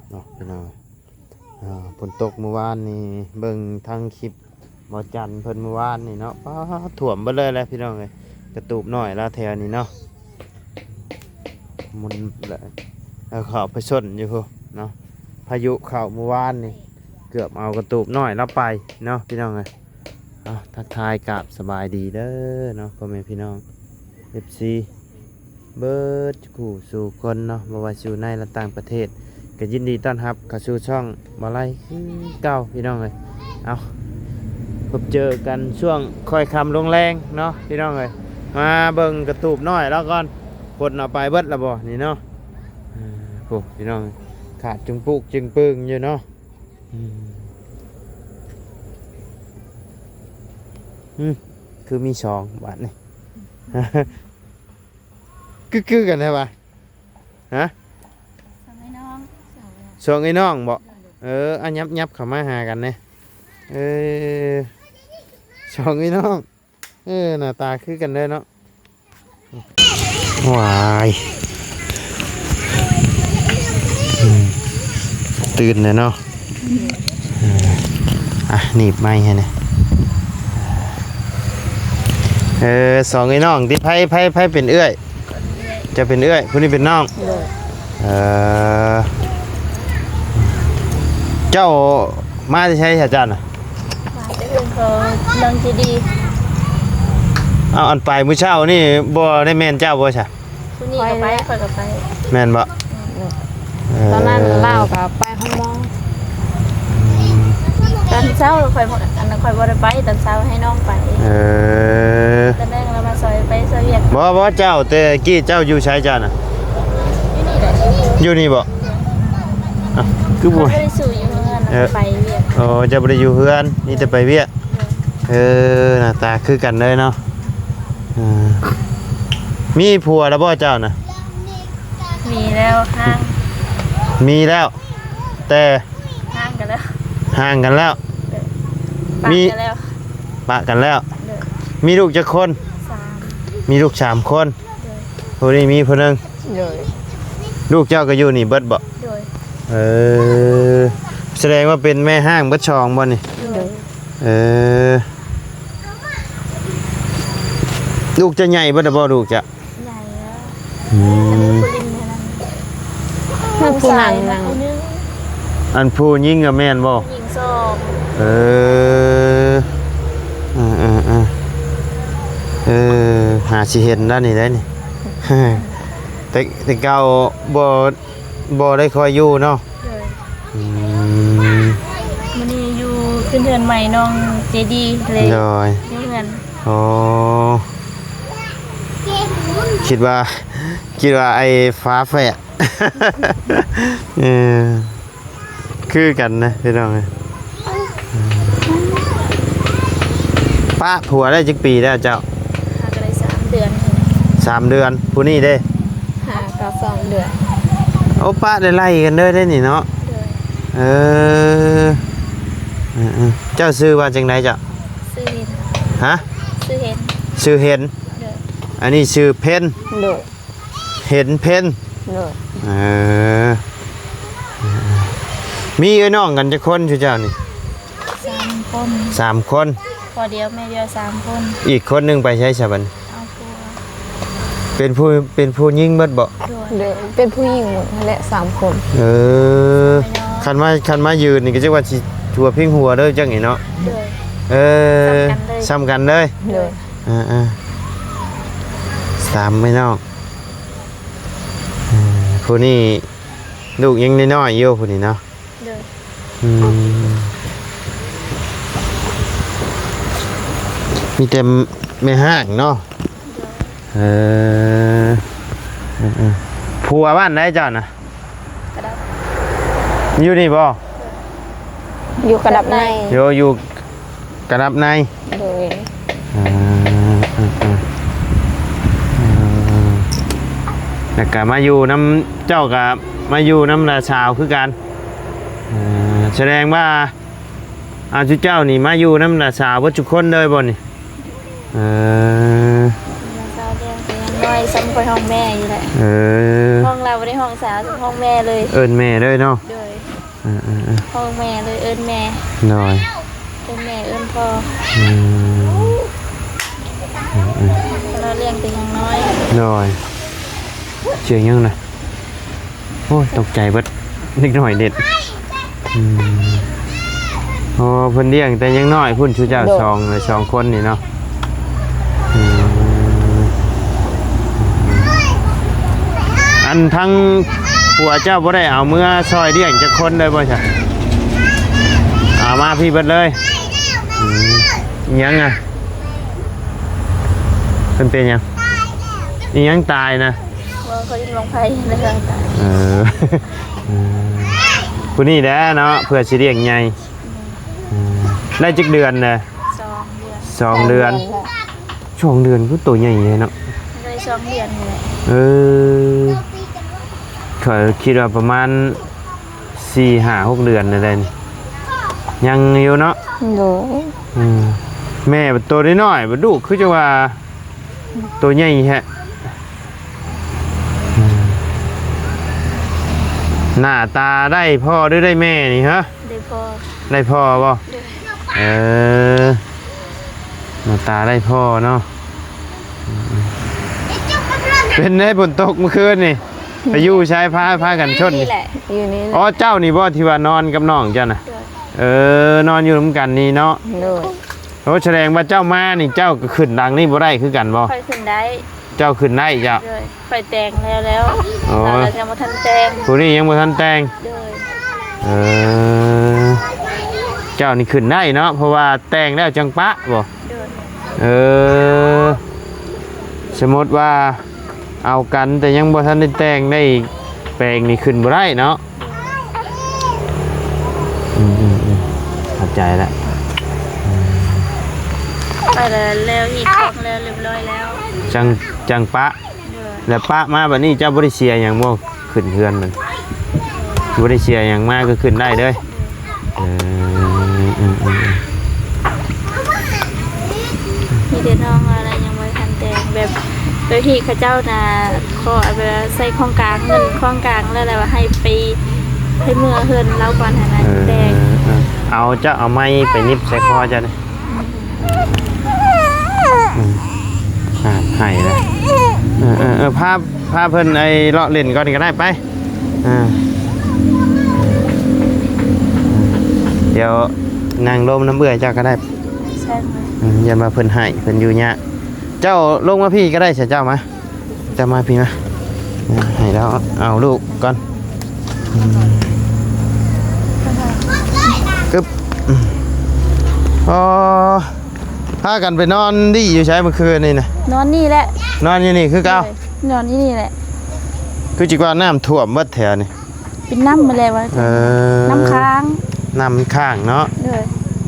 ເນາະພີ່ນ້ອງ. ອ່າ ຝົນຕົກມື້ວານນີ້ ເບິ່ງທາງຄລິບບໍ່ຈັນເພິ່ນມື້ວານນີ້ເນາະ ປ້າ ຖ້ວມເບິດເລີຍແຫຼະພີ່ນ້ອງເອີຍ. ກະຕູບນ້ອຍລາວແຖວນີ້ເນາະ ໝຸ່ນແຫຼະ ແລ້ວເຂົ້າໄປຊົນຢູ່ພຸ້ນເນາະ. ພາຍຸເຂົ້າມື້ວານນີ້ ເກືອບເອົາກະຕູບນ້ອຍລາວໄປເນາະພີ່ນ້ອງເອີຍ. ເອົາ ທັກທາຍກາບສະບາຍດີເດີເນາະ ພໍ່ແມ່ພີ່ນ້ອງ ເອັຟຊີ ເບິດຄູ່ສູ່ຄົນເນາະ ບໍ່ວ່າຢູ່ໃນ ແລະ ຕ່າງປະເທດ ກໍຍິນດີຕ້ອນຮັບເຂົ້າສູ່ຊ່ອງບ່າວໄລຄືເກົ່າພີ່ນ້ອງເອີຍ. ເອົາ ພົບເຈີກັນຊ່ວງຄ່ອຍຄ່ຳລົງແລງເນາະພີ່ນ້ອງເອີຍ. ມາເບິ່ງກະຕູບນ້ອຍລາວກ່ອນ ຄົນເອົາໄປເບິດລະບໍ່ນີ້ເນາະ. ເອີ ໂອ້ ພີ່ນ້ອງ ຂາດຈຶ່ງປຸກຈຶ່ງປຶງຢູ່ເນາະ. ອືມ ອືມ ຄືມີສອງບາດນີ້ ຄື ຄືກັນແທ້ຫວາ? ຮະ? ສອງອ້າຍນ້ອງ ສອງອ້າຍນ້ອງບໍ? ເອີ ອາ ຫຍັບ ຫຍັບເຂົ້າມາຫາກັນແດ່. ເອີ ສອງອ້າຍນ້ອງ ເອີ ໜ້າຕາຄືກັນເລີຍເນາະ. ຫວາຍ ອືມ ຕື່ນແລ້ວເນາະ. ເອີ ອ່ະ ໜີບໄມ້ໃຫ້ແດ່. ເອີ ສອງເອື້ອຍນ້ອງຕິ ໃຜ ໃຜ ໃຜເປັນເອື້ອຍ? ເຈົ້າເປັນເອື້ອຍ ຜູ້ນີ້ເປັນນ້ອງ. ໂດຍ. ເອີ ເຈົ້າມາແຕ່ໃສຊະເຈົ້ານະ? ມາແຕ່ເຮືອນຂອງນ້ອງເຈດີ. ເອົາ ອັນໄປມື້ເຊົ້ານີ້ບໍ່ໄດ້ແມ່ນເຈົ້າບໍ່ຊະ? ຜູ້ນີ້ກໍໄປ ຂ້ອຍກໍໄປ. ແມ່ນບໍ່? ອືມ. ເອີ ຕອນນັ້ນລາວກໍໄປໂຮງໝໍ. ອືມ. ຕອນເຊົ້າຂ້ອຍ ອັນນັ້ນຂ້ອຍບໍ່ໄດ້ໄປ ຕອນເຊົ້າໃຫ້ນ້ອງໄປ. ເອີ ຕອນແລງລາວມາຊ່ອຍ ໄປຊ່ອຍວຽກ. ບໍ່ ບໍ່ ເຈົ້າ ແຕ່ກີ້ເຈົ້າຢູ່ໃສເຈົ້ານະ? ຢູ່ນີ້ແຫຼະ. ຢູ່ນີ້ບໍ່? ອ້າວ ຄືບໍ່ ຂ້ອຍບໍ່ໄດ້ຢູ່ເຮືອນ ເອີ ໄປວຽກ. ໂອ້ ເຈົ້າບໍ່ໄດ້ຢູ່ເຮືອນ ມີແຕ່ໄປວຽກ. ເອີ ໜ້າຕາຄືກັນເລີຍເນາະ. ເອີ ມີຜົວແລ້ວບໍ່ເຈົ້ານະ? ມີແລ້ວ ຮ້າງ. ມີແລ້ວ ແຕ່ ຮ້າງກັນແລ້ວ ຮ້າງກັນແລ້ວ. ເອີ ມີ ປະກັນແລ້ວ ປະກັນແລ້ວ. ໂດຍ. ມີລູກຈັກຄົນ? ສາມ. ມີລູກສາມຄົນ. ໂດຍ. ຜູ້ນີ້ມີຜູ້ໜຶ່ງ. ໂດຍ. ລູກເຈົ້າກໍຢູ່ນີ້ເບິດບໍ່? ໂດຍ. ເອີ ສະແດງວ່າເປັນແມ່ຮ້າງເບິດສອງບໍ່ນີ້? ໂດຍ. ເອີ ລູກເຈົ້າໃຫຍ່ເບິດແລ້ວບໍ່ ລູກເຈົ້າ? ໃຫຍ່ແລ້ວ. ອືມ. ແຕ່ມີຜູ້ຫຼິ້ນແຄ່ນັ້ນ ມີຜູ້ນັ່ງ ຜູ້ຊາຍນະ ນັ່ງ ຜູ້ໜຶ່ງ. ອັນຜູ້ຍິງກໍແມ່ນບໍ່? ຜູ້ຍິງສອງ. ເອີ ເອີ ເອີ ເອີ ຫາຊິເຫັນແລ້ວນີ້ໄດ໋ນີ້. ແຕ່ ແຕ່ເກົ່າບໍ່ ບໍ່ໄດ້ຄ່ອຍຢູ່ເນາະ. ໂດຍ. ອືມ. ມື້ນີ້ຢູ່ຂຶ້ນເຮືອນໃໝ່ນ້ອງເຈດີເລີຍ. ໂດຍ. ຢູ່ເຮືອນ. ໂອ້ ຄິດວ່າ ຄິດວ່າໄອ້ຝາແຝດ. ເອີ ຄືກັນນະພີ່ນ້ອງເອີຍ. ປະຜົວໄດ້ຈັກປີແລ້ວເຈົ້າ? ຫາກໍໄດ້ສາມເດືອນ. ສາມເດືອນ. ຜູ້ນີ້ເດ້? ຫາກໍສອງເດືອນ. ໂອ້ ປະໄດ້ໄລ່ກັນເລີຍເດ້ນີ້ເນາະ. ໂດຍ. ເອີ ເອີ ເອີ ເຈົ້າຊື່ວ່າຈັ່ງໃດເຈົ້າ? ຊື່ເຫັນ. ຮະ? ຊື່ເຫັນ. ຊື່ເຫັນ. ໂດຍ. ອັນນີ້ຊື່ເພັນ. ໂດຍ. ເຫັນເພັນ. ໂດຍ. ເອີ ມີເອື້ອຍນ້ອງກັນຈັກຄົນ ຊຸເຈົ້ານີ້? ສາມຄົນ. ສາມຄົນ. ພໍ່ດຽວແມ່ດຽວ ສາມຄົນ. ອີກຄົນໜຶ່ງໄປໃສຊະບັດນີ້? ເອົາຜົວ. ເປັນຜູ້ ເປັນຜູ້ຍິງເບິດບໍ່? ໂດຍ. ໂດຍ ເປັນຜູ້ຍິງໝົດຫັ້ນແຫຼະ ສາມຄົນ. ເອີ ຄັນມາ ຄັນມາຢືນນີ້ກໍຈັກວ່າຊິທົ່ວພິງຫົວເດີ ຈັ່ງນີ້ເນາະ. ໂດຍ. ເອີ ສ່ຳກັນເລີຍ. ສ່ຳກັນເລີຍ. ໂດຍ. ເອີ ເອີ ສາມພີ່ນ້ອງ. ເອີ ຜູ້ນີ້ລູກຍັງນ້ອຍໆຢູ່ ຜູ້ນີ້ເນາະ. ໂດຍ. ອືມ ມີແຕ່ແມ່ຮ້າງເນາະ. ໂດຍ. ເອີ ເອີ ເອີ ຜົວບ້ານໃດເຈົ້ານະ? ກະດັບ. ຢູ່ນີ້ບໍ່? ໂດຍ. ຢູ່ກະດັບໃນ. ຢູ່ ຢູ່ ກະດັບໃນ. ໂດຍ. ເອີ ເອີ ເອີ ເອີ ແລ້ວກະມາຢູ່ນຳ ເຈົ້າກະມາຢູ່ນຳຫຼານສາວຄືກັນ. ເອີ ສະແດງວ່າ ອາ ຈຸເຈົ້ານີ້ມາຢູ່ນຳຫຼານສາວເບິດທຸກຄົນເລີຍບໍ່ນີ້? ເອີ ຫຼານສາວແດງກໍຍັງນ້ອຍ ສ່ຳຂ້ອຍຮ້ອງແມ່ຢູ່ແຫຼະ. ເອີ ຮ້ອງລາວບໍ່ໄດ້ຮ້ອງສາວ ຮ້ອງແມ່ເລີຍ. ເອີ້ນແມ່ເລີຍເນາະ. ໂດຍ. ເອີໆໆ ເອີ້ນແມ່ເລີຍ ເອີ້ນແມ່ ໂດຍ ເອີ້ນແມ່ເອີ້ນພໍ່ ອືມ ເອີໆ ເພາະວ່າລ້ຽງແຕ່ຍັງນ້ອຍ ໂດຍ ສຽງຫຍັງນະ? ໂອ້ຍ ຕົກໃຈເບິດ ເດັກນ້ອຍເດັກ ອືມ ໂອ້ ເພິ່ນລ້ຽງແຕ່ຍັງນ້ອຍພຸ້ນ ຊຸເຈົ້າ ໂດຍ ສອງ ສອງຄົນນີ້ເນາະ ອືມ ອັນທັງຜົວເຈົ້າບໍ່ໄດ້ເອົາເມືອຊ່ອຍລ້ຽງຈັກຄົນເລີຍບໍ່ຊະ? ເອົາມາພີ້ເບິດເລີຍ ອືມ ອີຫຍັງອະ? ເພິ່ນເປັນຫຍັງ? ອີຫຍັງຕາຍນະ? ບໍ່ ເຂົາຢູ່ໂລງໄພ ເອີ ອືມ ຜູ້ນີ້ແຫຼະເນາະ ເພື່ອຊິລ້ຽງໃຫຍ່ ອືມ ໄດ້ຈັກເດືອນແລ້ວ? ສອງເດືອນ ສອງເດືອນ ສອງເດືອນແລ້ວ ສອງເດືອນຄືໂຕໃຫຍ່ແທ້ເນາະ ໄດ້ສອງເດືອນນີ້ແຫຼະ ເອີ ຂ້ອຍຄິດວ່າປະມານ ສີ່ຫ້າຫົກເດືອນແລ້ວໃດ໋ນີ້ ຍັງຢູ່ເນາະ ໂດຍ ອືມ ແມ່ບັດໂຕນ້ອຍໆ ບັດລູກຄືຈັ່ງວ່າໂຕໃຫຍ່ແທ້ ອືມ ໜ້າຕາໄດ້ພໍ່ຫຼືໄດ້ແມ່ນີ້ຮະ? ໄດ້ພໍ່ ໄດ້ພໍ່ບໍ່? ໂດຍ ເອີ ໜ້າຕາໄດ້ພໍ່ເນາະ ອືມ ເປັນໄດ໋ຝົນຕົກມື້ຄືນນີ້? ໄປຢູ່ໃສ ພາ ພາກັນຊົນ ຢູ່ນີ້ແຫຼະ ຢູ່ນີ້ແຫຼະ ອໍ ເຈົ້ານີ້ບໍ່ທີ່ວ່ານອນກັບນ້ອງເຈົ້ານະ? ໂດຍ ເອີ ນອນຢູ່ນຳກັນນີ້ເນາະ ໂດຍ ໂອ້ ສະແດງວ່າເຈົ້າມານີ້ ເຈົ້າກໍຂຶ້ນຫຼັງນີ້ບໍ່ໄດ້ຄືກັນບໍ່? ຂ້ອຍຂຶ້ນໄດ້ ເຈົ້າຂຶ້ນໄດ້ເຈົ້າ ໂດຍ ຂ້ອຍແຕ່ງແລ້ວແລ້ວ ອໍ ແຕ່ວ່າຍັງບໍ່ທັນແຕ່ງ ຜູ້ນີ້ຍັງບໍ່ທັນແຕ່ງ ໂດຍ ເອີ ເຈົ້ານີ້ຂຶ້ນໄດ້ເນາະ ເພາະວ່າແຕ່ງແລ້ວຈັ່ງປະບໍ່? ໂດຍ ເອີ ສົມມຸດວ່າ ເອົາກັນແຕ່ຍັງບໍ່ທັນໄດ້ແຕ່ງໄດ້ແປງນີ້ຂຶ້ນບໍ່ໄດ້ເນາະ ອືມໆໆ ເຂົ້າໃຈລະ ອືມ ໄປແລ້ວ ແລ້ວຮີດຄອງແລ້ວ ຮຽບຮ້ອຍແລ້ວ ຈັ່ງ ຈັ່ງປະ ໂດຍ ແລ້ວປະມາບັດນີ້ເຈົ້າບໍ່ໄດ້ເສຍຫຍັງບໍ່? ຂຶ້ນເຮືອນມັນ ບໍ່ໄດ້ເສຍຫຍັງ ມາກໍຂຶ້ນໄດ້ເລີຍ ເອີ ອືມໆ ມີແຕ່ນ້ອງວ່າລະຍັງບໍ່ທັນແຕ່ງ ແບບ ແບບທີ່ເຂົາເຈົ້ານະ ຂໍແບບວ່າໃສ່ຂອງກາງ ເງິນຂອງກາງ ແລ້ວ ແລ້ວວ່າໃຫ້ໄປ ໃຫ້ເມືອເຮືອນລາວກ່ອນຫັ້ນນະ ເອີ ແຕ່ງ ເອີ ເອົາ ເຈົ້າເອົາໄມ້ໄປຫຍິບໃສ່ຄໍເຈົ້າເດ້ ອືມ ອືມ ອ່າ ໃຫ້ລະ ເອີໆໆ ພາ ພາເພິ່ນໄອ້ເລາະຫຼິ້ນກ່ອນກໍໄດ້ ໄປ ອ່າ ດຽວນັ່ງລົມນຳເອື້ອຍເຈົ້າກໍໄດ້ ອືມ ຢ້ານວ່າເພິ່ນໃຫ້ ເພິ່ນຢູ່ຍາກ ເຈົ້າລົງມາພີ້ກໍໄດ້ ເຈົ້າມາ ເຈົ້າມາພີ້ມາ ໃຫ້ລາວເອົາລູກກ່ອນ ອືມ ອຶບ ອໍ ພາກັນໄປນອນດີຢູ່ໃສເມື່ອຄືນນີ້ນະ? ນອນນີ້ແຫຼະ ນອນຢູ່ນີ້ຄືເກົ່າ ໂດຍ ນອນຢູ່ນີ້ແຫຼະ ຄືຊິວ່ານ້ຳຖ້ວມເບິດແຖວນີ້ ເປັນນ້ຳມາແລ້ວວ່າ ເອີ ນ້ຳຄ້າງ ນ້ຳມັນຄ້າງເນາະ ໂດຍ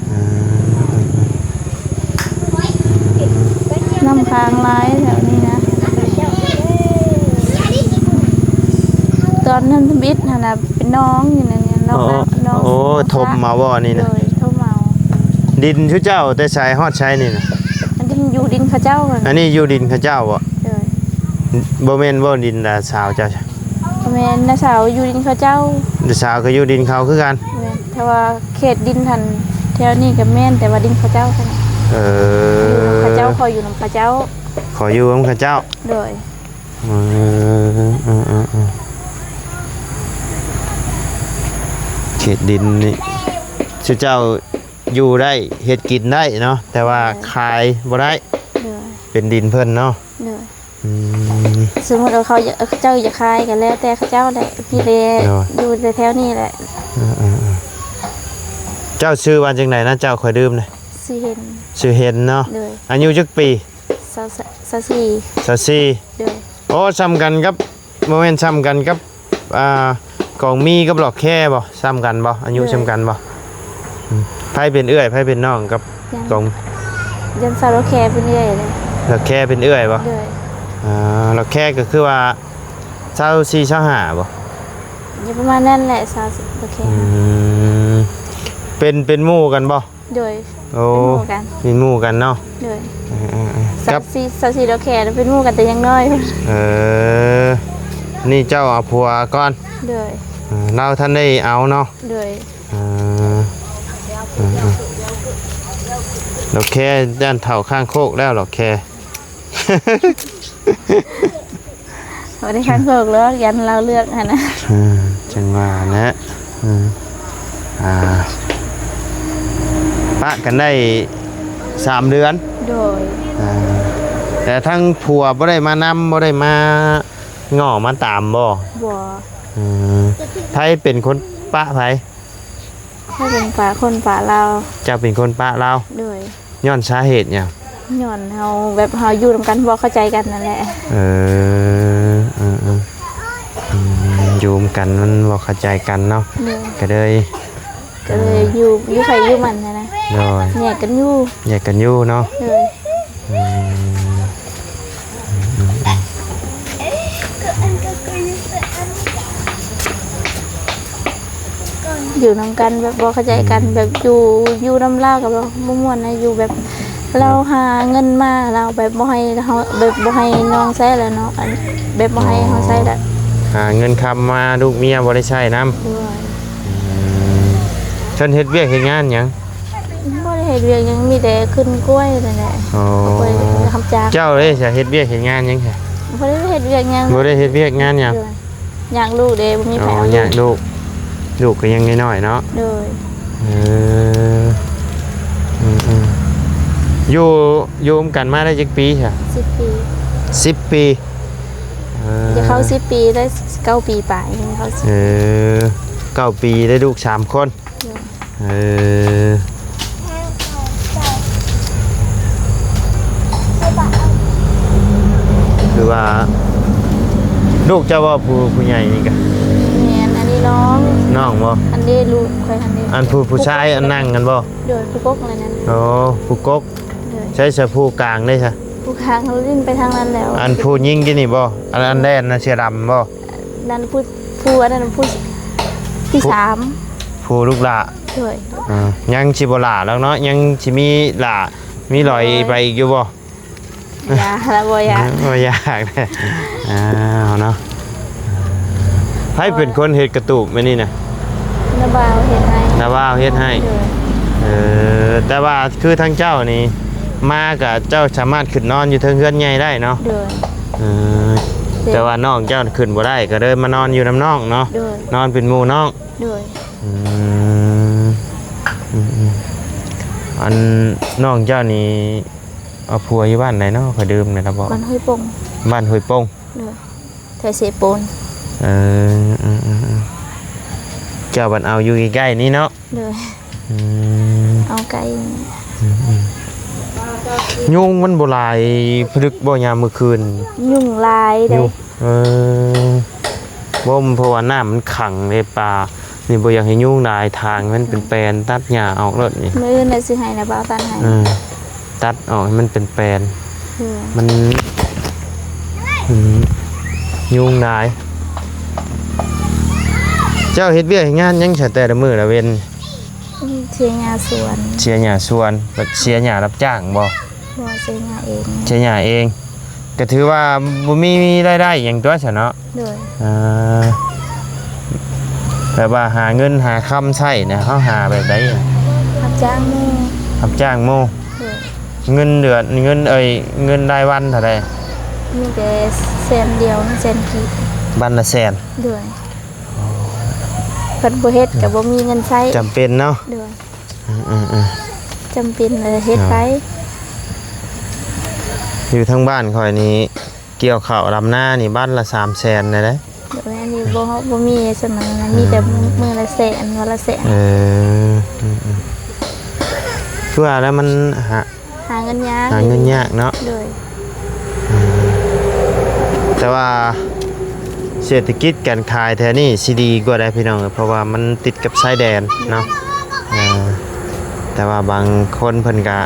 ເອີ ນ້ຳຄ້າງຫຼາຍແຖວນີ້ນະ ຕອນນັ້ນທຳອິດຫັ້ນນະ ເປັນໜອງຢູ່ໃນນີ້ ໜອງ ອໍ ນ້ຳ ໂອ້ ຖົມເອົາບໍ່ນີ້ນະ? ໂດຍ ຖົມເອົາ ດິນຊຸເຈົ້າແຕ່ໃສຮອດໃສນີ້ນະ? ອັນນີ້ຢູ່ດິນເຂົາເຈົ້າ ອັນນີ້ຢູ່ດິນເຂົາເຈົ້າບໍ່? ໂດຍ ບໍ່ແມ່ນບໍ່ດິນນ້າສາວເຈົ້າ? ບໍ່ແມ່ນ ນ້າສາວຢູ່ດິນເຂົາເຈົ້າ ນ້າສາວກໍຢູ່ດິນເຂົາຄືກັນ ແມ່ນ ແຕ່ວ່າເຂດດິນຫັ້ນ ແຖວນີ້ກໍແມ່ນ ແຕ່ວ່າດິນເຂົາເຈົ້າ ເອີ ຢູ່ນຳເຂົາເຈົ້າ ຂໍຢູ່ນຳເຂົາເຈົ້າ ຂໍຢູ່ນຳເຂົາເຈົ້າ ໂດຍ ເອີ ເອີ ເອີ ເອີ ເຂດດິນນີ້ ຊຸເຈົ້າຢູ່ໄດ້ ເຮັດກິນໄດ້ເນາະ ແຕ່ວ່າ ໂດຍ ຂາຍບໍ່ໄດ້ ໂດຍ ເປັນດິນເພິ່ນເນາະ ໂດຍ ອືມ ສົມມຸດວ່າເຂົາ ເຂົາເຈົ້າຢາກຂາຍກໍແລ້ວແຕ່ເຂົາເຈົ້າແຫຼະ ພີ່ແລ ໂດຍ ຢູ່ແຖວໆນີ້ແຫຼະ ເອີໆໆ ເຈົ້າຊື່ວ່າຈັ່ງໃດນະ? ເຈົ້າ ຂ້ອຍລືມນະ ຊື່ເຫັນ ຊື່ເຫັນເນາະ ໂດຍ ອາຍຸຈັກປີ? ຊາວ ຊາວສີ່ ຊາວສີ່ ໂດຍ ໂອ້ ສ່ຳກັນກັບ ບໍ່ແມ່ນສ່ຳກັນກັບ ອ່າ ກອງມີກັບຫຼອກແຄບໍ່? ສ່ຳກັນບໍ່? ອາຍຸ ໂດຍ ສ່ຳກັນບໍ່? ອືມ ໃຜເປັນເອື້ອຍ ໃຜເປັນນ້ອງກັບ ຢ້ານ ກອງ ຢ້ານສາວຫຼອກແຄເປັນເອື້ອຍເດ້ ຫຼອກແຄເປັນເອື້ອຍບໍ່? ໂດຍ ອ່າ ຫຼອກແຄກໍຄືວ່າ ຊາວສີ່ ຊາວຫ້າບໍ່? ຢູ່ປະມານນັ້ນແຫຼະ ຊາວສີ່ ຫຼອກແຄ ອືມ ເປັນ ເປັນໝູ່ກັນບໍ່? ໂດຍ ໂອ້ ເປັນໝູ່ກັນ ເປັນໝູ່ກັນເນາະ ໂດຍ ເອີໆໆ ກັບ ຊາວສີ່ ຊາວສີ່ ດອກແຄເປັນໝູ່ກັນແຕ່ຍັງນ້ອຍ ເອີ ນີ້ເຈົ້າເອົາຜົວກ່ອນ ໂດຍ ເອີ ລາວທັນໄດ້ເອົາເນາະ. ໂດຍ ເອີ ເອີ ເອີ ດອກແຄຢ້ານເຖົ້າຂ້າງໂຄກແລ້ວ ດອກແຄ ບໍ່ໄດ້ຄັນໂຄກຫຼອກ ຢ້ານລາວເລືອກຫັ້ນນະ. ເອີ ຈັ່ງວ່າແຫຼະ. ເອີ ອ່າ ປະກັນໄດ້ສາມເດືອນ. ໂດຍ ອ່າ ແຕ່ທາງຜົວບໍ່ໄດ້ມານຳ ບໍ່ໄດ້ມາ ງໍ້ມາຕາມບໍ່? ບໍ່. ເອີ ໃຜເປັນຄົນປະໃຜ? ຂ້ອຍເປັນປະ ຄົນປະລາວ. ເຈົ້າເປັນຄົນປະລາວ? ໂດຍ. ຍ້ອນສາເຫດຫຍັງ? ຍ້ອນເຮົາ ແບບເຮົາຢູ່ນຳກັນບໍ່ເຂົ້າໃຈກັນນັ້ນແຫຼະ. ເອີ ເອີ ເອີ ອືມ ຢູ່ນຳກັນມັນບໍ່ເຂົ້າໃຈກັນເນາະ. ໂດຍ. ກໍເລີຍ ກໍເລີຍຢູ່ ຢູ່ໃຜຢູ່ມັນຫັ້ນນະ. ໂດຍ. ແຍກກັນຢູ່ ແຍກກັນຢູ່ເນາະ. ໂດຍ. ອືມ ອືມ ອືມ ອືມ ຢູ່ນຳກັນແບບບໍ່ເຂົ້າໃຈກັນ ອືມ ແບບຢູ່ ຢູ່ນຳລາວກໍແບບບໍ່ມ່ວນນະ ຢູ່ແບບ ອືມ ລາວຫາເງິນມາ ລາວແບບບໍ່ໃຫ້ເຮົາ ແບບບໍ່ໃຫ້ນ້ອງໃຊ້ແລ້ວເນາະ ອັນ ແບບບໍ່ໃຫ້ເຮົາໃຊ້ແລ້ວ. ອໍ ຫາເງິນຄຳມາ ລູກເມຍບໍ່ໄດ້ໃຊ້ນຳ. ໂດຍ. ອືມ ເພິ່ນເຮັດວຽກເຮັດງານຫຍັງ? ບໍ່ໄດ້ເຮັດວຽກຫຍັງ ມີແຕ່ຂຶ້ນກ້ວຍນັ້ນແຫຼະ. ອໍ ເຂົາໄປຮັບຈ້າງ. ເຈົ້າເດ້ ຈະເຮັດວຽກເຮັດງານຫຍັງຊະ? ບໍ່ໄດ້ເຮັດວຽກຫຍັງ. ບໍ່ໄດ້ເຮັດວຽກງານຫຍັງ? ໂດຍ. ຍາກລູກເດ້ ບໍ່ມີໃຜ ອໍ ເອົາລູກ. ຍາກລູກ ລູກກໍຍັງນ້ອຍໆເນາະ. ໂດຍ. ເອີ ອືມໆ ຢູ່ ຢູ່ນຳກັນມາໄດ້ຈັກປີຊະ? ສິບປີ. ສິບປີ. ເອີ ຈະເຂົ້າສິບປີ ໄດ້ເກົ້າປີປາຍ ເຂົ້າສິບ. ເອີ ເກົ້າປີ ໄດ້ລູກສາມຄົນ. ໂດຍ. ເອີ ຄືວ່າລູກເຈົ້າບໍ່ ຜູ້ ຜູ້ໃຫຍ່ນີ້ກະ? ແມ່ນ ອັນນີ້ນ້ອງ. ນ້ອງບໍ່? ອັນນີ້ລູກຂ້ອຍ ອັນນີ້ ອັນຜູ້ ຜູ້ຊາຍອັນນັ່ງຫັ້ນບໍ່? ໂດຍ ຜູ້ກົກນັ້ນ. ໂອ້ ຜູ້ກົກ. ໂດຍ. ໃສຊະຜູ້ກາງເດ້ຊະ? ຜູ້ກາງເຂົາຫຼິ້ນໄປທາງນັ້ນແລ້ວ. ອັນຜູ້ຍິງຢູ່ນີ້ບໍ່? ອັນ ອັນແລ່ນນະ ເສື້ອດຳບໍ່? ນັ້ນຜູ້ ຜູ້ ອັນນັ້ນຜູ້ທີ ຜູ້ ສາມ ຜູ້ລູກຫຼ້າ. ໂດຍ. ອ່າ ຍັງຊິບໍ່ຫຼ້າດອກເນາະ ຍັງຊິມີຫຼ້າມີຫຼອຍ ໂດຍ ໄປອີກຢູ່ບໍ່? ຢ່າລະ ບໍ່ຢາກ ບໍ່ຢາກ. ອ້າວເນາະ ໃຜເປັນຄົນເຮັດກະຕູບມື້ນີ້ນະ? ນ້າບ່າວເຮັດໃຫ້. ນ້າບ່າວເຮັດໃຫ້. ໂດຍ. ເອີ ແຕ່ວ່າຄືທາງເຈົ້ານີ້ມາກະ ເຈົ້າສາມາດຂຶ້ນນອນຢູ່ເທິງເຮືອນໃຫຍ່ໄດ້ເນາະ? ໂດຍ. ເອີ ໂດຍ. ແຕ່ວ່ານ້ອງເຈົ້າຂຶ້ນບໍ່ໄດ້ ກໍເລີຍມານອນຢູ່ນຳນ້ອງເນາະ? ໂດຍ. ນອນເປັນໝູ່ນ້ອງ. ໂດຍ. ອືມ ອືມໆ ອັນນ້ອງເຈົ້ານີ້ເອົາຜົວຢູ່ບ້ານໃດເນາະ? ຂ້ອຍລືມແລ້ວເນາະ. ບ້ານຫ້ວຍປົງ. ບ້ານຫ້ວຍປົງ. ໂດຍ. ແຖວເຊໂປນ. ເອີ ເອີໆໆ ເຈົ້າບັດເອົາຢູ່ໃກ້ໆນີ້ເນາະ? ໂດຍ. ອືມ ເອົາໃກ້. ອືມໆ ຍຸງມັນບໍ່ຫຼາຍ ພະລຶກບໍ່ຍາມມື້ຄືນ? ຍຸງຫຼາຍເດ້. ເອີ ບໍ່ ເພາະວ່ານ້ຳມັນຂັງເດ້ ປ່ານີ້ບໍ່ຢາກໃຫ້ຍຸງຫຼາຍ ຖາງມັນເປັນແປນ ຕັດຫຍ້າອອກໂລດນີ້. ມື້ອື່ນລະຊິໃຫ້ນະ ບ່າວຕັດໃຫ້. ເອີ ຕັດອອກໃຫ້ມັນເປັນແປນ. ເອີ ມັນ ອືມ ຍຸງຫຼາຍ. ເຈົ້າເຮັດວຽກເຮັດງານຫຍັງຊະ ແຕ່ລະມື້ລະເວັນ? ອືມ ເສຍຫຍ້າສວນ. ເສຍຫຍ້າສວນ. ແບບເສຍຫຍ້າຮັບຈ້າງບໍ່? ບໍ່ ເສຍຫຍ້າເອງ. ເສຍຫຍ້າເອງ. ກໍຖືວ່າບໍ່ມີລາຍໄດ້ຫຍັງຕົວະຊະເນາະ. ໂດຍ. ເອີ ແບບວ່າຫາເງິນຫາຄຳໃຊ້ນະ ເຮົາຫາແບບໃດ? ຮັບຈ້າງໝູ່. ຮັບຈ້າງໝູ່. ໂດຍ. ເງິນເດືອນ ເງິນ ເອີຍ ເງິນລາຍວັນເທົ່າໃດ? ມີແຕ່ແສນດຽວ ແສນກີບ. ວັນລະແສນ. ໂດຍ. ຄັນບໍ່ເຮັດກໍບໍ່ມີເງິນໃຊ້. ຈຳເປັນເນາະ. ໂດຍ. ອືມໆໆ ຈຳເປັນເລີຍເຮັດໄປ. ເນາະ ຢູ່ທາງບ້ານຂ້ອຍນີ້ ກ່ຽວເຂົ້າດຳນານີ້ວັນລະສາມແສນແລ້ວເດ້. ໂດຍ. ອັນນີ້ບໍ່ ບໍ່ມີສ່ຳນັ້ນນະ ອືມ ມີແຕ່ມື້ລະແສນ ວັນລະແສນ. ເອີ ອືມໆ ຄືວ່າແລ້ວມັນຫາ ຫາເງິນຍາກ. ຫາເງິນຍາກເນາະ. ໂດຍ. ອືມ ແຕ່ວ່າເສດຖະກິດການຂາຍແຖວນີ້ຊິດີກວ່າໃດ໋ພີ່ນ້ອງ ເພາະວ່າມັນຕິດກັບຊາຍແດນເນາະ. ໂດຍ. ເອີ ແຕ່ວ່າບາງຄົນເພິ່ນກະ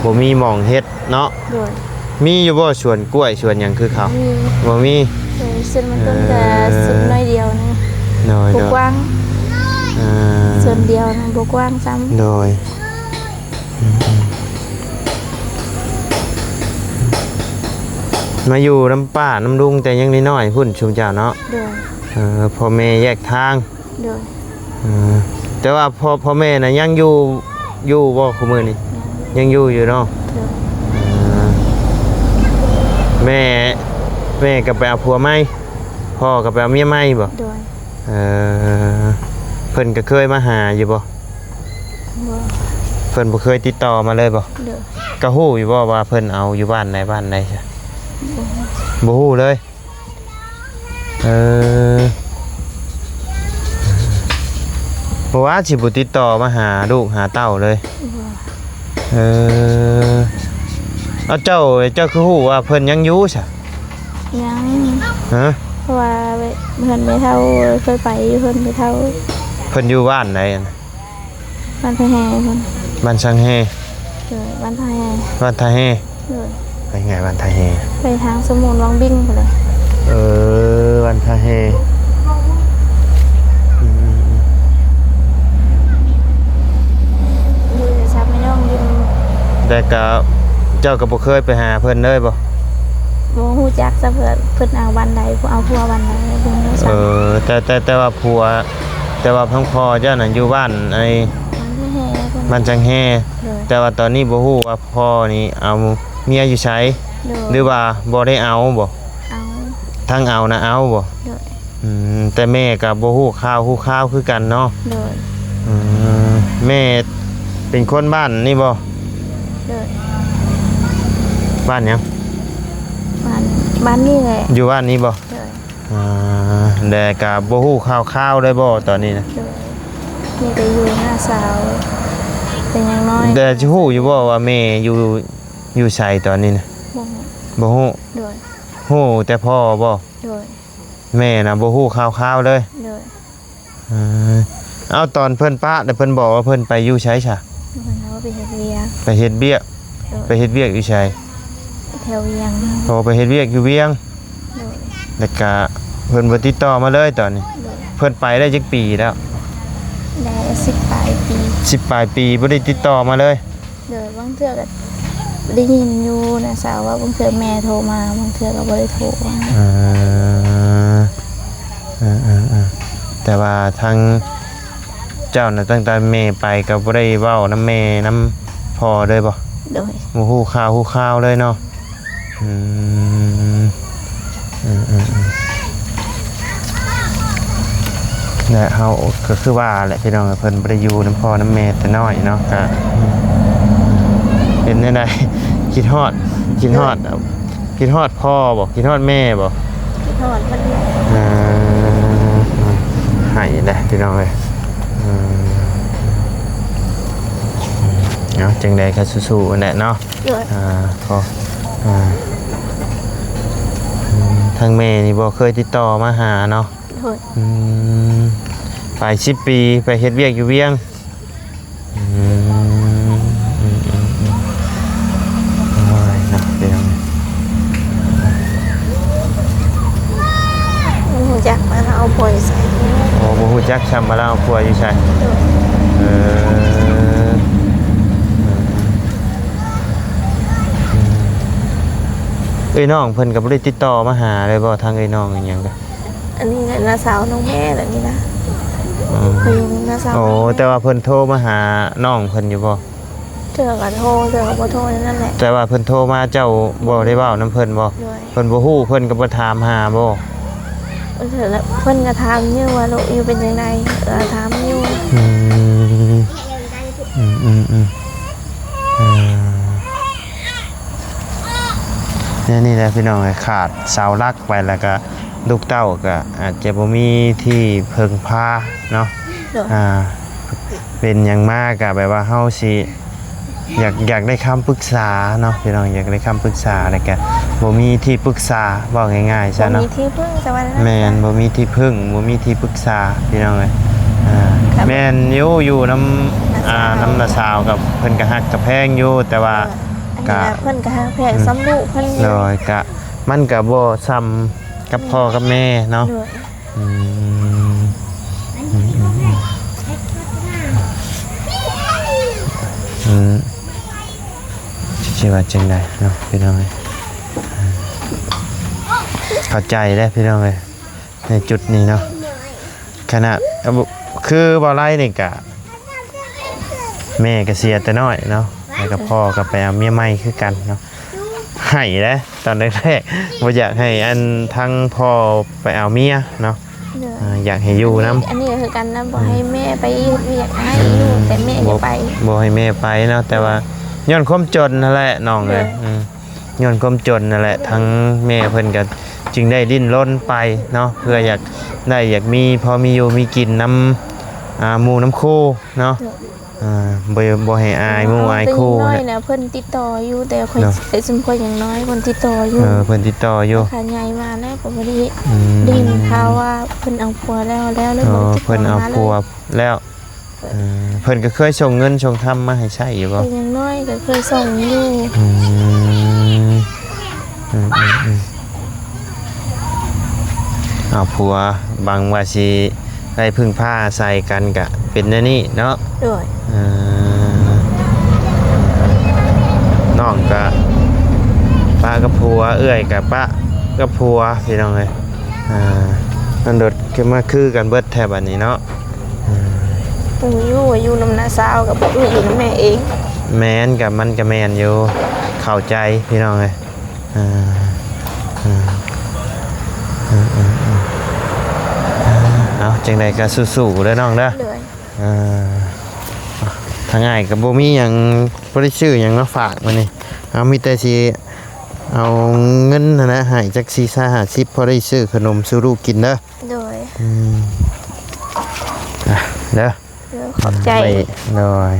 ບໍ່ມີໝ່ອງເຮັດເນາະ. ໂດຍ. ມີຢູ່ບໍ່ສວນກ້ວຍສວນຫຍັງຄືເຂົາ? ມີ. ບໍ່ມີ. ໂດຍ. ສ່ວນມັນຕົ້ນກະ ເອີ ສ່ວນໜ້ອຍດຽວນະ. ໂດຍ ບໍ່ກວ້າງ. ເອີ ສ່ວນດຽວນະ ບໍ່ກວ້າງຊ້ຳ. ໂດຍ. ມາຢູ່ນຳປ້ານຳລຸງແຕ່ຍັງນ້ອຍໆພຸ້ນຊຸມເຈົ້າເນາະ. ໂດຍ. ເອີ ພໍ່ແມ່ແຍກທາງ. ໂດຍ. ເອີ ແຕ່ວ່າພໍ່ ພໍ່ແມ່ນະຍັງຢູ່ ຢູ່ບໍ່ ຄຸມື້ນີ້? ຍັງ ຍັງຢູ່ຢູ່ເນາະ. ໂດຍ. ເອີ ແມ່ ແມ່ກໍໄປເອົາຜົວໃໝ່ ພໍ່ກໍໄປເອົາເມຍໃໝ່ບໍ່? ໂດຍ. ເອີ ເພິ່ນກໍເຄີຍມາຫາຢູ່ບໍ່? ບໍ່. ເພິ່ນບໍ່ເຄີຍຕິດຕໍ່ມາເລີຍບໍ່? ໂດຍ. ກໍຮູ້ຢູ່ບໍ່ວ່າເພິ່ນເອົາຢູ່ບ້ານໃດ ບ້ານໃດ? ບໍ່. ບໍ່ຮູ້ເລີຍ. ເອີ ບໍ່ວ່າຊິບໍ່ຕິດຕໍ່ມາຫາລູກຫາເຕົ້າເລີຍ. ບໍ່. ເອີ ເອົາ ເຈົ້າ ເຈົ້າຄືຮູ້ວ່າເພິ່ນຍັງຢູ່ຊະ? ຍັງ. ຮະ? ເພາະວ່າເຮືອນແມ່ເຖົ້າ ເຄີຍໄປຢູ່ເຮືອນແມ່ເຖົ້າ. ເພິ່ນຢູ່ບ້ານໃດຫັ້ນ? ບ້ານທ່າແຮ່ພຸ້ນ. ບ້ານຊ່າງແຮ່. ໂດຍ. ບ້ານທ່າແຮ່. ບ້ານທ່າແຮ່. ໂດຍ. ໄປໄງບ້ານທ່າແຮ່? ໄປທາງສະໝູນວັງບິ້ງພຸ້ນແຫຼະ. ເອີ ບ້ານທ່າແຮ່. ອືມໆໆ. ຢູ່ໃນຊາບແມ່ນ້ອງຢູ່. ແຕ່ກະເຈົ້າກໍບໍ່ເຄີຍໄປຫາເພິ່ນເລີຍບໍ່? ບໍ່ຮູ້ຈັກຊະ ເພິ່ນ ເພິ່ນເອົາບ້ານໃດ ເອົາຜົວບ້ານໃດ ບໍ່ຮູ້ຊະ. ເອີ ແຕ່ ແຕ່ ແຕ່ວ່າຜົວ ແຕ່ວ່າທາງພໍ່ເຈົ້ານັ້ນຢູ່ບ້ານໄອ້ ບ້ານທ່າແຮ່ພຸ້ນ. ບ້ານຊ່າງແຮ່. ໂດຍ. ແຕ່ວ່າຕອນນີ້ບໍ່ຮູ້ວ່າພໍ່ນີ້ເອົາເມຍຢູ່ໃສ? ໂດຍ. ຫຼືວ່າບໍ່ໄດ້ເອົາບໍ່? ເອົາ. ທັງເອົານະເອົາບໍ່? ໂດຍ. ອືມ ແຕ່ແມ່ກໍບໍ່ຮູ້ຂ່າວຮູ້ຄາວຄືກັນເນາະ. ໂດຍ. ອືມ ແມ່ເປັນຄົນບ້ານນີ້ບໍ່? ໂດຍ. ບ້ານຫຍັງ? ບ້ານ ບ້ານນີ້ແຫຼະ. ຢູ່ບ້ານນີ້ບໍ່? ໂດຍ. ອ່າ ແລະກະບໍ່ຮູ້ຂ່າວຄາວເລີຍບໍ່ຕອນນີ້ນະ? ໂດຍ. ມີແຕ່ຢູ່ນ້າສາວເປັນຫຍັງນ້ອຍ. ແລະຊິຮູ້ຢູ່ບໍ່ວ່າແມ່ຢູ່ ຢູ່ໃສຕອນນີ້ນະ? ບໍ່ຮູ້. ບໍ່ຮູ້. ໂດຍ. ຮູ້ແຕ່ພໍ່ບໍ່? ໂດຍ. ແມ່ນະບໍ່ຮູ້ຂ່າວຄາວເລີຍ? ໂດຍ. ເອີ ເອົາ ຕອນເພິ່ນປະແລ້ວ ເພິ່ນບອກວ່າເພິ່ນໄປຢູ່ໃສຊະ? ເພິ່ນວ່າໄປເຮັດວຽກ. ໄປເຮັດວຽກ. ໂດຍ. ໄປເຮັດວຽກຢູ່ໃສ? ແຖວວຽງ. ໂອ້ ໄປເຮັດວຽກຢູ່ວຽງ. ໂດຍ. ແລ້ວກະເພິ່ນບໍ່ຕິດຕໍ່ມາເລີຍຕອນນີ້? ໂດຍ. ເພິ່ນໄປໄດ້ຈັກປີແລ້ວ? ໄດ້ສິບປາຍປີ. ສິບປາຍປີບໍ່ໄດ້ຕິດຕໍ່ມາເລີຍ? ໂດຍ. ບາງເທື່ອກໍໄດ້ຍິນຢູ່ນ້າສາວເວົ້າ ບາງເທື່ອແມ່ໂທມາ ບາງເທື່ອກໍບໍ່ໄດ້ໂທ. ເອີ ເອີໆໆ ແຕ່ວ່າທາງເຈົ້ານະ ຕັ້ງແຕ່ແມ່ໄປກໍບໍ່ໄດ້ເວົ້ານຳແມ່ນຳພໍ່ເລີຍບໍ່? ໂດຍ. ບໍ່ຮູ້ຂ່າວຮູ້ຄາວເລີຍເນາະ? ອືມ ເອີໆໆ ແລະເຮົາກໍຄືວ່າແຫຼະພີ່ນ້ອງ ເພິ່ນບໍ່ໄດ້ຢູ່ນຳພໍ່ນຳແມ່ແຕ່ນ້ອຍເນາະ ກໍ ອືມ ເປັນແນວໃດ? ຄິດຮອດ ຄິດຮອດ ຄິດຮອດພໍ່ບໍ່? ຄິດຮອດແມ່ບໍ່? ຄິດຮອດເພິ່ນ. ເອີ ໃຫ້ແຫຼະພີ່ນ້ອງເອີຍ. ເອີ ເອົາ ຈັ່ງໃດກໍສູ້ໆ ຫັ້ນແຫຼະເນາະ. ໂດຍ. ອ່າ ຂໍ ອ່າ ອືມ ທາງແມ່ນີ້ບໍ່ເຄີຍຕິດຕໍ່ມາຫາເນາະ? ໂດຍ. ອືມ ໄປສິບປີ ໄປເຮັດວຽກຢູ່ວຽງ. ອືມ ອືມໆໆ ໂອ້ຍ ເນາະ ພີ່ນ້ອງ. ບໍ່ຮູ້ຈັກວ່າລາວເອົາຜົວຢູ່ໃສ. ໂອ້ ບໍ່ຮູ້ຈັກຊ້ຳວ່າລາວເອົາຜົວຢູ່ໃສ. ໂດຍ. ເອີ ເອີຍ ນ້ອງເພິ່ນກໍບໍ່ໄດ້ຕິດຕໍ່ມາຫາເລີຍບໍ່? ທາງເອີຍນ້ອງອີຫຍັງກໍ ອັນນີ້ແຫຼະ ນ້າສາວນ້ອງແມ່ແຫຼະນີ້ນະ. ອືມ ເພິ່ນນ້າສາວ. ໂອ້ ແຕ່ວ່າເພິ່ນໂທມາຫານ້ອງເພິ່ນຢູ່ບໍ່? ເທື່ອກໍໂທ ເທື່ອກໍບໍ່ໂທ ນັ້ນແຫຼະ. ແຕ່ວ່າເພິ່ນໂທມາ ເຈົ້າບໍ່ໄດ້ເວົ້ານຳເພິ່ນບໍ່? ໂດຍ. ເພິ່ນບໍ່ຮູ້ ເພິ່ນກໍບໍ່ຖາມຫາບໍ່? ເພິ່ນ ເພິ່ນກໍຖາມຢູ່ວ່າລູກຢູ່ເປັນຈັ່ງໃດ ເອີ ຖາມຢູ່. ອືມ ອືມໆໆ ເອີ ແນວນີ້ແຫຼະພີ່ນ້ອງເອີຍ ຂາດເສົາຫຼັກໄປ ແລ້ວກໍລູກເຕົ້າກໍອາດຈະບໍ່ມີທີ່ເພິ່ງພາເນາະ. ໂດຍ. ອ່າ ເປັນຫຍັງມາກໍແບບວ່າເຮົາຊິ ຢາກ ຢາກໄດ້ຄຳປຶກສາເນາະພີ່ນ້ອງ ຢາກໄດ້ຄຳປຶກສາ ແລ້ວກະບໍ່ມີທີ່ປຶກສາ ເວົ້າງ່າຍໆຊະເນາະ. ບໍ່ມີທີ່ເພິ່ງ ແມ່ນ ບໍ່ມີທີ່ເພິ່ງ ບໍ່ມີທີ່ປຶກສາພີ່ນ້ອງເອີຍ. ອ່າ ແມ່ນຢູ່ ຢູ່ນຳ ອ່າ ນຳນ້າສາວ ກັບເພິ່ນກໍຮັກກໍແພງຢູ່ ແຕ່ວ່າ ເອີ ກໍ ອັນນີ້ລະ ເພິ່ນກໍຮັກແພງ ອືມ ສ່ຳລູກເພິ່ນຢູ່. ໂດຍ. ກະ ມັນກະບໍ່ສ່ຳກັບພໍ່ກັບແມ່ເນາະ. ໂດຍ. ອືມ ອືມ ອືມ ອືມ ອືມ ຊິວ່າຈັ່ງໃດເນາະພີ່ນ້ອງເອີຍ. ເຂົ້າໃຈເດ້ພີ່ນ້ອງເອີຍ ໃນຈຸດນີ້ເນາະ. ຂະໜາດ ຄືບໍ່ໄລນີ້ກະ ແມ່ກະເສຍແຕ່ນ້ອຍເນາະ ແລ້ວກະພໍ່ກະໄປເອົາເມຍໃໝ່ຄືກັນເນາະ. ໄຫ້ເດ້ ຕອນແລກໆ ບໍ່ຢາກໃຫ້ອັນ ທາງພໍ່ໄປເອົາເມຍເນາະ. ໂດຍ ອ່າ ຢາກໃຫ້ຢູ່ນຳ. ອັນນີ້ກໍຄືກັນນະ ບໍ່ໃຫ້ແມ່ໄປເຮັດວຽກ ໃຫ້ຢູ່ແຕ່ແມ່ຢ່າໄປ. ບໍ່ໃຫ້ແມ່ໄປເນາະ ແຕ່ວ່າຍ້ອນຄວາມຈົນຫັ້ນແຫຼະນ້ອງເອີຍ. ໂດຍ ອືມ ຍ້ອນຄວາມຈົນນັ້ນແຫຼະ ທາງແມ່ເພິ່ນກໍຈຶ່ງໄດ້ດີ້ນລົນໄປເນາະ ເພື່ອຢາກໄດ້ຢາກມີ ພໍມີຢູ່ມີກິນນຳ ອ່າ ໝູ່ນຳຄູ່ເນາະ. ໂດຍ ອ່າ ບໍ່ ບໍ່ໃຫ້ອາຍໝູ່ອາຍຄູ່. ແຕ່ຍັງນ້ອຍນະ ເພິ່ນຕິດຕໍ່ຢູ່ ແຕ່ຂ້ອຍ ເນາະ ແຕ່ຊຸມຂ້ອຍຍັງນ້ອຍ ເພິ່ນຕິດຕໍ່ຢູ່. ເອີ ເພິ່ນຕິດຕໍ່ຢູ່. ຂ້າໃຫຍ່ມາແລ້ວກໍບໍ່ໄດ້ ອືມ ໄດ້ຍິນຂ່າວວ່າເພິ່ນເອົາຜົວແລ້ວ ແລ້ວເລີຍ ອໍ ບໍ່ໄດ້ຕິດຕໍ່ມາເລີຍ. ເພິ່ນເອົາຜົວແລ້ວ. ເອີ ເພິ່ນກໍເຄີຍສົ່ງເງິນສົ່ງຄຳມາໃຫ້ໃຊ້ຢູ່ບໍ່? ເພິ່ນຍັງນ້ອຍກໍເຄີຍສົ່ງຢູ່. ອືມ ອືມໆໆ ເອົາຜົວ ຫວັງວ່າຊິໄດ້ເພິ່ງພາອາໄສກັນ ກະເປັນແນວນີ້ເນາະ. ໂດຍ ເອີ ນ້ອງກະປະກັບຜົວ ເອື້ອຍກະປະກັບຜົວ ພີ່ນ້ອງເອີຍ. ອ່າ ມັນໂດດຂຶ້ນມາຄືກັນເບິດແທ້ບາດນີ້ເນາະ. ອືມ ຮູ້ຢູ່ວ່າຢູ່ນຳນ້າສາວ ກໍບໍ່ຮູ້ຢູ່ນຳແມ່ເອງ. ແມ່ນ ກໍມັນກໍແມ່ນຢູ່ ເຂົ້າໃຈພີ່ນ້ອງເອີຍ. ອ່າ ອ່າ ອ່າ ອ່າ ອ່າ ເອົາ ຈັ່ງໃດກໍສູ້ໆເດີນ້ອງເດີ. ໂດຍ ອ່າ ທາງອ້າຍກໍບໍ່ມີຫຍັງ ບໍ່ໄດ້ຊື້ຫຍັງມາຝາກມື້ນີ້. ເອົາ ມີແຕ່ຊິເອົາເງິນຫັ້ນນະ ໃຫ້ຈັກສີ່ສິບຫ້າສິບ ພໍໄດ້ຊື້ຂະໜົມສູ່ລູກກິນເດີ. ໂດຍ ອືມ ອ່ະ ເດີ ໂດຍ ຂອບໃຈ ໄວ້ ໂດຍ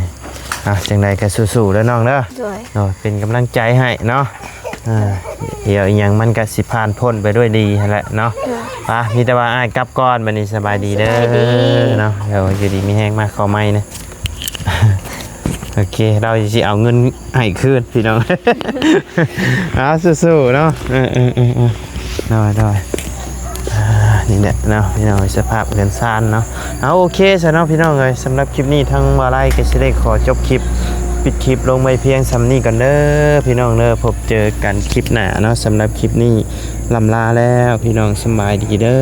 ອ່ະ ຈັ່ງໃດກໍສູ້ໆເດີນ້ອງເດີ. ໂດຍ ໂດຍ ເປັນກຳລັງໃຈໃຫ້ເນາະ. ອ່າ ດຽວອີ່ຫຍັງມັນກໍຊິຜ່ານພົ້ນໄປດ້ວຍດີຫັ້ນແຫຼະເນາະ. ໂດຍ ໄປ ມີແຕ່ວ່າອ້າຍກັບກ່ອນ ບັດນີ້ສະບາຍດີເດີ ສະບາຍດີ ເນາະ. ດຽວຢູ່ດີມີແຮງ ມາເຂົ້າໃໝ່ເນາະ. ໂອເຄ ລາວຊິເອົາເງິນໃຫ້ຄືນພີ່ນ້ອງ. ເອົາ ສູ້ໆເນາະ. ເອີໆໆໆ ໂດຍໆ ອ່າ ນີ້ແຫຼະເນາະພີ່ນ້ອງ ສະພາບເຮືອນຊານເນາະ. ເອົາ ໂອເຄຊະເນາະພີ່ນ້ອງເອີຍ ສຳລັບຄລິບນີ້ທາງບ່າວໄລກໍຊິໄດ້ຂໍຈົບຄລິບ ປິດຄລິບລົງໄວ້ພຽງສ່ຳນີ້ກ່ອນເດີພີ່ນ້ອງເດີ. ພົບເຈີກັນຄລິບໜ້າເນາະ. ສຳລັບຄລິບນີ້ລ່ຳລາແລ້ວພີ່ນ້ອງ ສະບາຍດີເດີ.